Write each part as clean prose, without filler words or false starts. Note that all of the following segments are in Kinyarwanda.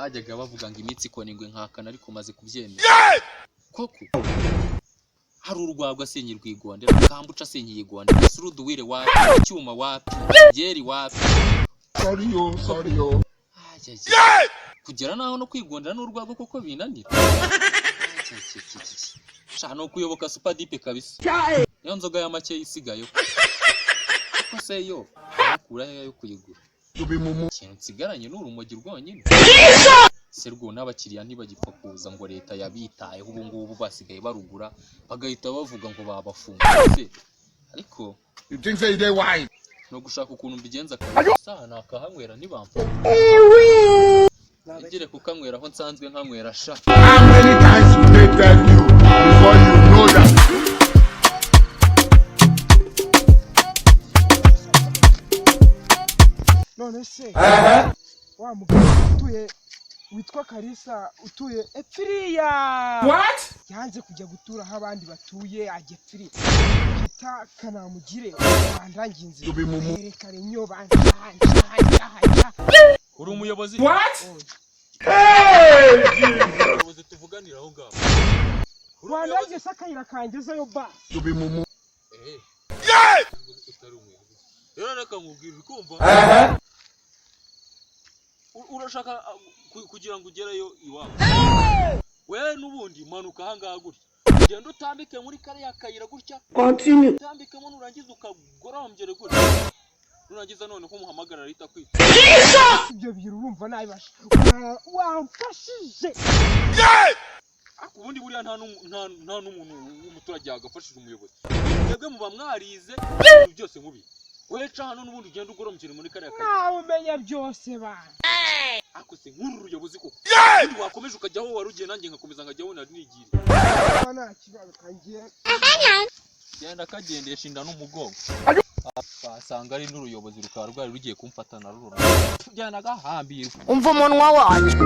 Bajyaga bavuga ngo imitsi ikona ingwe nkahakana, ariko maze kubyemera koko. Hari urwagwa sinkirwigondera, kambuca sinkiyigondera, suruduwire wapi, icyuma wapi, byeri wapi. Sorry yo, sorry yo. Ajya, kugera naho no kwigondera n'urwagwa koko binanira. Sha, no kuyoboka supadipe kabisa, niyo nzoga ya make isigayeho kuko se yo nakura he yo kuyigura? You be mumu. Ikintu nsigaranye ni urumogi rwonyine se rwo, n'abakiriya ntibagipfa kuza ngo leta yabitayeho. Ubu ngubu basigaye barugura bagahita bavuga ngo babafunze se, ariko You think say they wise? no gushaka ukuntu mbigenza kabisa, nakahanywera ntibamfunga, nigire kukanywera aho nsanzwe nkanywera sha. How many times will they tell you before you know that? None se wa mugabo utuye witwa Kalisa utuye epfiriya yanze kujya gutura aho abandi batuye, ajya epfiriya bita Kanamugire, bandangiye inzira. You be mumu. Yerekane nyo banshanja. Uri umuyobozi? Umuyobozi, tuvuganira aho ngaho. Uri umuyobozi? Wandangiye se akayira kangezeyo basi? You be mumu. Eh. Utari umuyobozi. Rero reka nkubwire, uri kumva? Urashaka kugira ngo ugereyo iwabo. We n'ubundi manuka ahangaha gutya. Ugenda utambike muri kariya kayira gutya. Utambikemo, nurangiza ukagorombyere gutya. Nurangiza noneho umuhamagara ahita kwita. Ibyo bintu urumva nabibasha? Wamfashije. Ariko ubundi buriya nta n'umuntu w'umuturage yagafashije umuyobozi. Mwebwe muba mwarize ibintu byose mubi. We ca hano n'ubundi ugenda ugorombyere muri kariya kayira. Nawe umenya byose bana. Ariko se nk'uru ruyobozi koko, ubundi wakomeje ukajya aho wari ugiye, nanjye nkakomeza nkajya aho nari nigiriye. Kuba nta kibazo kangiye. Genda kagendesha inda n'umugongo, wasanga ari n'uruyobozi rukaba rwari rugiye kumfatana rurora, genda gahambirwa. Umva umunwa wanjye.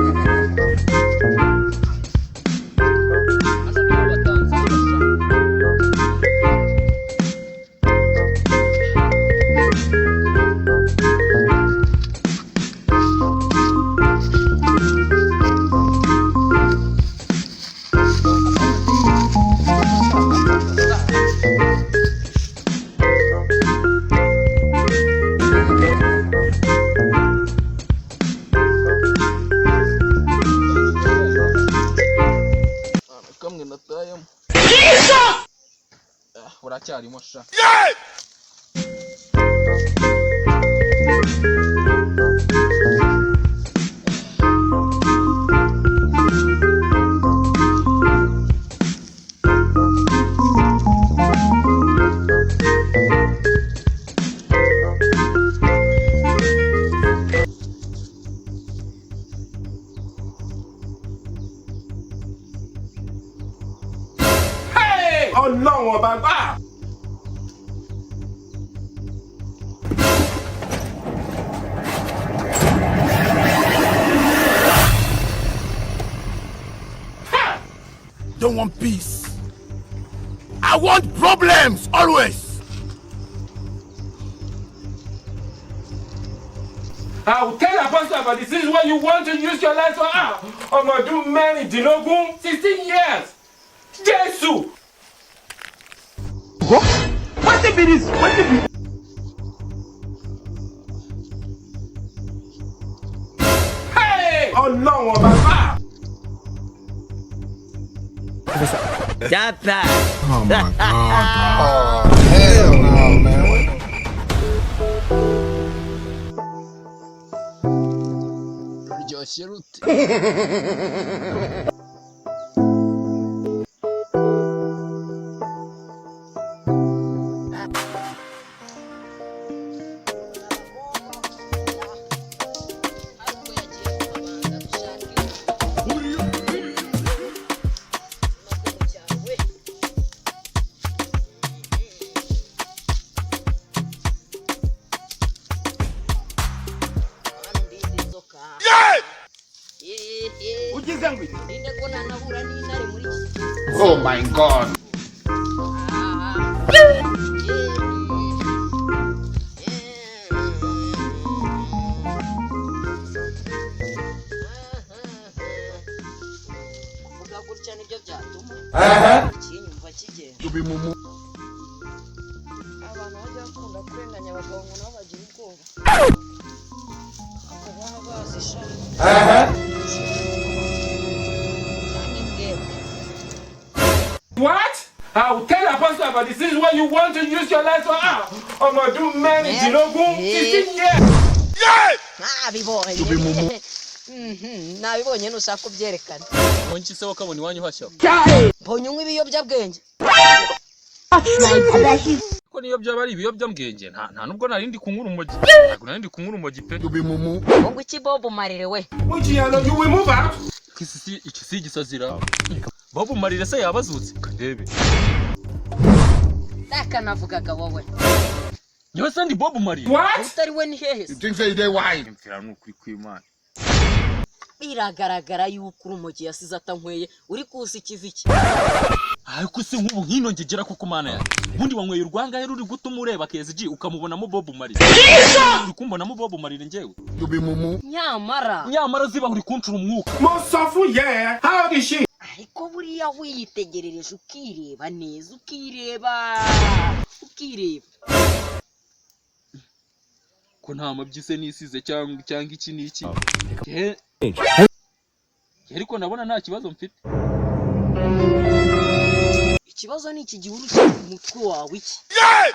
Hano niho batanze sha. Kamwe natayemo. Ah, uracyarimo sha. Ọlọ́run ọba gbà. Don't want peace. I want problems always. I will tell Apostle about this. This is what you want to use your life for. Ah, ọmọ ọdún 16, 16 years. Jésù. Wetin be this? Wetin be Hey! Ọlọ́run ọba gbà. Stop that. Oh my God. Oh, hell no, man. Ruryoshye rute? Ugize ngo iki? Ndinde ko nanahura n'intare muri iki. Oh my God. Gutya nibyo byatuma ikinyumva kigenda. Abantu bajya bakunda kurenganya abagabo ngo nabo bagira ubwoba, ariko baba bazi sha cyangwa imbwebwe. What? I will tell Apostle about this. This is what you want to use your life for. Ah, ọmọ ọdún mẹ́rìndínlógún, 16 years. Nabibonye. Nabibonye, nushaka kubyerekana. Wonki se wakabona iwanyu hashya? Mbonye unywa ibiyobyabwenge. Ko niyo byaba ari ibiyobyabwenge, nta nubwo nari ndi kunywa urumogi, ntabwo nari ndi kunywa urumogi pe. Ngo iki, Bob Marley we? Mujiya, you will move out. Iki si iki si igisazira Bob Marley se yabazutse kandebe. Nakanavugaga wowe. Niwe se ndi Bob Marley? What? Utari we ni hehe se? Think say they wine. Mfira ni ukuri kw'Imana. Biragaragara yuko urumogi yasize atanyweye, uri kusa ikivi iki. Ariko se nk'ubu nk'ino ngegera kuko Mana yanjye, ubundi wanyweye urwangahe ruri gutuma ureba KSG ukamubonamo Bob Marley? Uri kumbonamo Bob Marley njyewe? Nyamara Nyamara ziba uri kuncura umwuka. Mo sọ fún ìyá ẹ, how old is she? Ariko buriya wiyitegerereje, ukireba neza, ukireba, ukireba. Ko nta mabyi se nisize cyangwa iki n'iki? Ariko ndabona nta kibazo mfite. Ikibazo ni iki gihuru kiri ku mutwe wawe iki.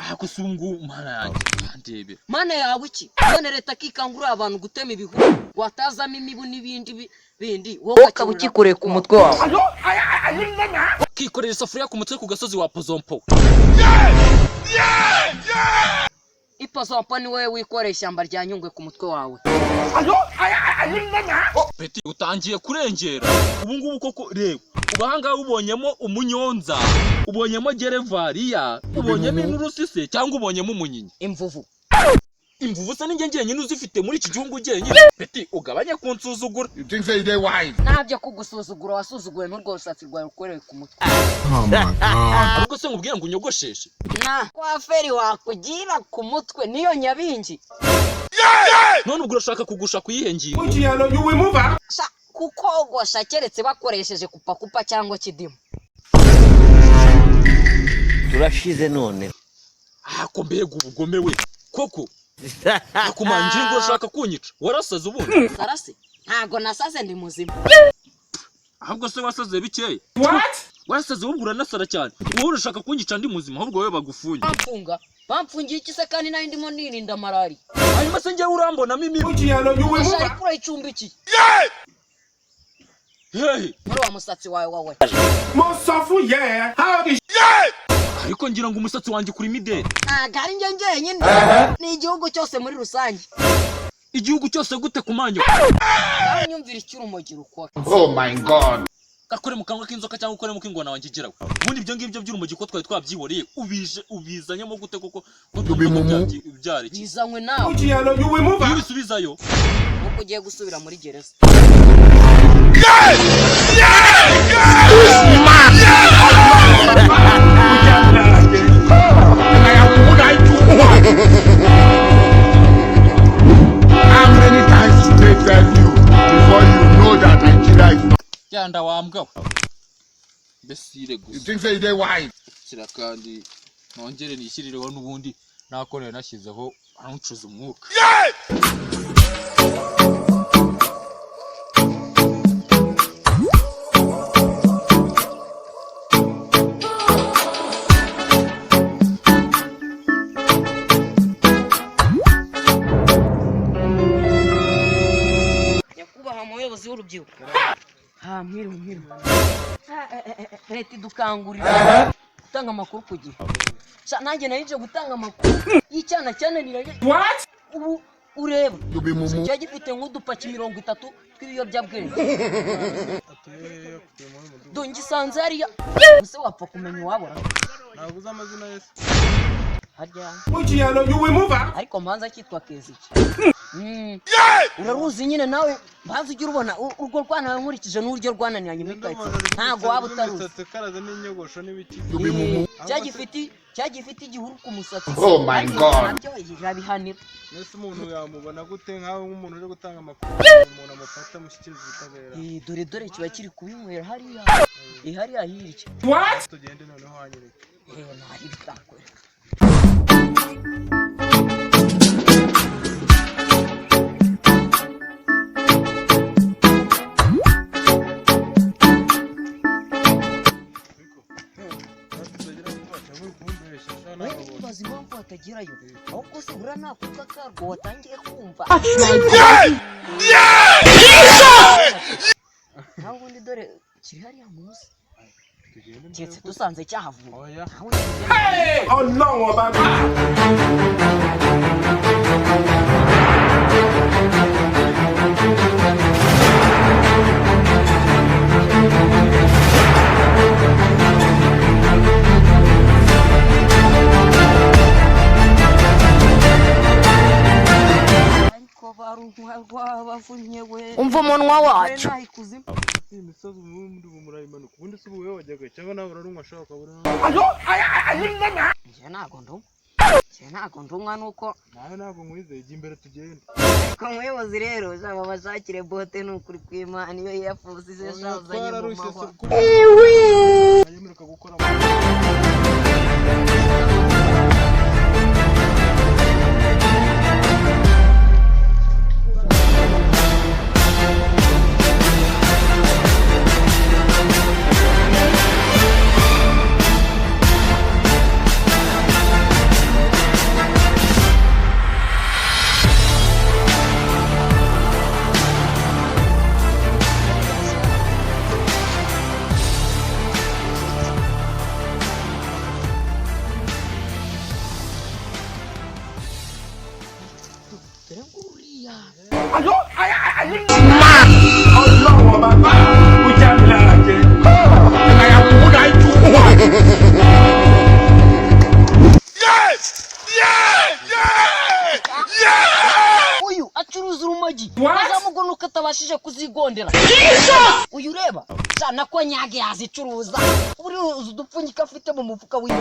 Ariko si ubu ngubu, Mana yanjye, ndebe. Mana yawe iki? None leta akikangurira abantu gutema ibihuru watazamo imibu n'ibindi bindi, wowe ukaba ukikoreye ku mutwe wawe. Kikorera isafuriya ku mutwe ku gasozi wa Pozompo. Ipozompo ni wowe wikoreye ishyamba rya Nyungwe ku mutwe wawe. Peti, utangiye kurengera ubu ngubu koko. Reba ubu ahangaha, ubonyemo umunyonza, ubonyemo gerevariya, ubonyemo inturusi se, cyangwa ubonyemo umunyinya? Imvuvu. Imvuvu se ninjye njyenyine uzifite muri iki gihugu jyenyine? Peti, ugabanye kunsuzugura. You think say they wine. Ntabyo kugusuzugura, wasuzuguwe n'urwo rusatsi rwawe rukorewe ku mutwe. Oh my God. Ahubwo se nkubwire ngo unyogosheshe? Na kwaferi wakugira ku mutwe niyo nyabingi. None ubwo urashaka kugusha ku yihe ngingo? Mujiya, you will move out. Sha, kukogosha keretse bakoresheje kupakupa cyangwa kidimu. Turashize none. Ako mbega ubugome we koko! Akumangira ngo urashaka kunyica, warasaze ubundi? Sarase ntago nasaze, ndi muzima. Ahubwo se wasaze bikeya? What? Warasaze ahubwo, uranasara cyane. Wowe urashaka kunyica ndi muzima, ahubwo wowe bagufunge. Bamfunga, bamfungiye iki se kandi nari ndimo nirinda malariya? Hanyuma se njyewe urambonamo imibu? Mujiya, you will move Ashari out. kure icumbikiye Hehe? muri wa musatsi wawe wowe. Mo sọ fún ìyá ẹ, how old is she? Ariko ngira ngo umusatsi wanjye kurimo ideni. Ntago ari njye njyenyine, ni igihugu cyose muri rusange. Igihugu cyose gute ku manyo? Nawe nyumvira icyo urumogi rukora. Oh my God. Gakore mu kanwa k'inzoka cyangwa ukore mu k'ingona wanjye igeraho. Ubundi ibyo ngibyo by'urumogi ko twari twabyihoreye, ubije ubizanyemo gute koko? Ko twumva byariki Bizanywe nawe. Mujiya, you will move iyo out. ubisubizayo. Nuko ugiye gusubira muri gereza. How many times did they tell you before you know that Nigeria is not? Yanda wambwa we, mbesire You gusa. think say they wine. Shyira kandi nongere nishyirireho n'ubundi nako nari nashyizeho arancuza umwuka. Nyakubahwa muyobozi w'urubyiruko, ha, mwiriwe, mwiriwe. Leta idukangurira gutanga amakuru ku gihe. Sha, nanjye nari gutanga amakuru y'icyana cyananiranye. What? Ubu ureba You be mumu. kiba gifite nk'udupaki 30 tw'ibiyobyabwenge. Dore ngisanze hariya ese wapfa kumenya uwabura? Ntabwo uzi amazina ye se? Harya? Mujiya, you will move out. Ariko mbanza cyitwa Keziki. Uraruzi nyine nawe, mbanza ujya urubona urwo rwana, nkurikije n'uburyo rwananiranye muri karitsiye, ntabwo waba utaruzi. Imisatsi ikaraze n'inyogosho n'ibiki. You be mumu. Cya gifite igihuru ku musatsi. Oh my Ariko God. nabyo irabihanira. Mbese umuntu yamubona gute, nkawe nk'umuntu uje gutanga amakuru, umuntu amubona? Mbafate mushyikirize ubutabera. Eh, dore dore kiba kiri kubinywera hariya. Eh, hariya hirya. Tugende noneho wanyereke. Eh, ntari bitakwereka. Ariko natutagera vuba cyangwa uri kumbeshya sha? Wowe Nababonye. ntubaze impamvu batagerayo, ahubwo se buriya nta kuka karwo watangiye kumva. Naho ubundi dore kiri hariya munsi. Tugende. Keretse dusanze cyahavuye. Oya. Naho ubundi tugende. Ọlọ́run ọba mi. Ariko barunywa rwabavunye we. Umva umunwa wacu. Nayikuzimu. Iyi misozi ubundi ubu murayimanuka, ubundi se ubu wowe wajyaga cyangwa nawe urarunywa ashaka ukabura? Njye ntago ndunywa, njye ntago ndunywa nuko. Nawe ntabwo nkwizeye, jya imbere tugende. Ariko muyobozi rero uzaba bashakire bote, ni ukuri kw'Imana iyo yafuze ize shazanye mu Twararushye. mahwa. Yemeruka gukora. Dore nguriya. Ọlọ́run ọba mi. Ó já mi lára jẹ. Uyu acuruza urumogi, azamugona uko atabashije kuzigondera. Uyu ureba cyane ko nyage yazicuruza, buri uzi udupfunyika afite mu mufuka wiwe.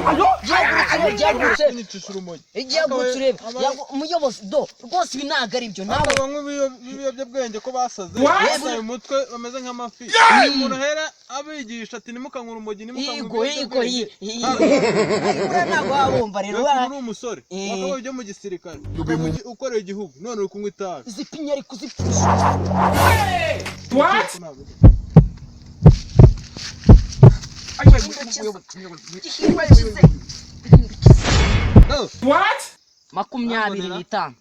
Gihagurutse urebe, gihagurutse. Nicisha urumogi. Igihagurutse urebe. Umuyobozi do rwose ibi ntabwo ari byo nawe. Banywa ibiyobyabwenge ko basaze, basaye umutwe, bameze nk'amafi. Umuntu ahera abigisha ati ntimukanywe urumogi, ntimukanywe Yego yego. ibiyobyabwenge. Buriya ntabwo wabumva rero. Rero uri umusore, Eh. wakabaye ujya mu gisirikare ukorera igihugu, none uri kunywa itabi. Izi pinya ari kuzipfusha. Gihindukize. 25, 30.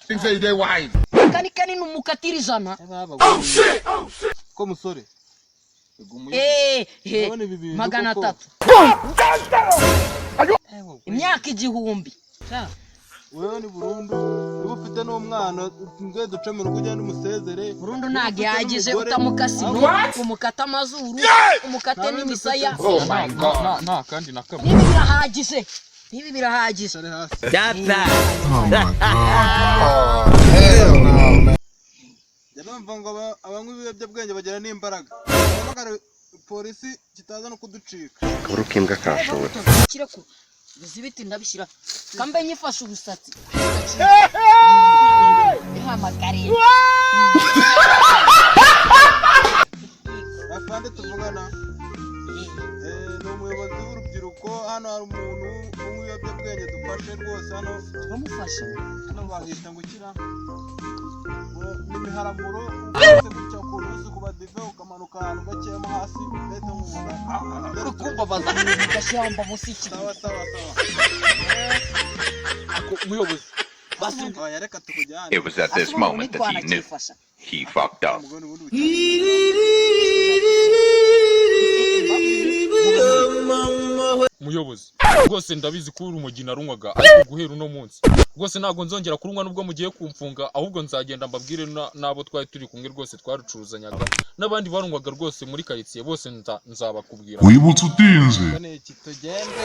Think say they wise. Kani kanini umukatira 100. Ko musore. Eh, eh, Ndabona ibi bintu magana koko. atatu imyaka 1000. Wewe ni burundu, niba ufite n'umwana ngwe duce mu rugo ugende umusezere. Burundu Niba ntabwo ufite ihagije. n'umugore, Utamukase aho- ino, umukate amazuru, umukate Nta bindi. n'imisaya. Oh my God. Nta kandi na kamwe. N'ibi birahagije, n'ibi birahagije. Ari hasi. Oh my God. Hell no, man. Njya numva ngo abanywa ibiyobyabwenge bagira n'imbaraga, bahamagara polisi kitaza no kuducika. Kireko izi biti ndabishyira kambe nyifashe ubusatsi ihamagare. Afande tuvugana. Eh, ni umuyobozi w'urubyiruko hano, hari umuntu unywa ibiyobyabwenge dufashe rwose hano. Turamufashe. Hano bahita ngo ukira n'imiharamuro ukase gutya ukuntu uzi kuba dive, ukamanuka ahantu gakeya mo hasi leta nkubona. Uri kumbabaza gashyamba munsi y'ikigwi. Sawa sawa sawa. Muyobozi. Oya, reka tukujyane. It was at this moment that he knew Twanakifasha. he fucked up. Umugore ubundi. Muyobozi, rwose ndabizi ko urumogi narunywaga, ariko guhera uno munsi rwose ntabwo nzongera kurunywa nubwo mugiye kumfunga, ahubwo nzagenda mbabwire n'abo twari turi kumwe rwose twarucuruzanyaga n'abandi barunywaga rwose muri karitsiye bose nzabakubwira. Wibutse utinze. Ni iki tugende.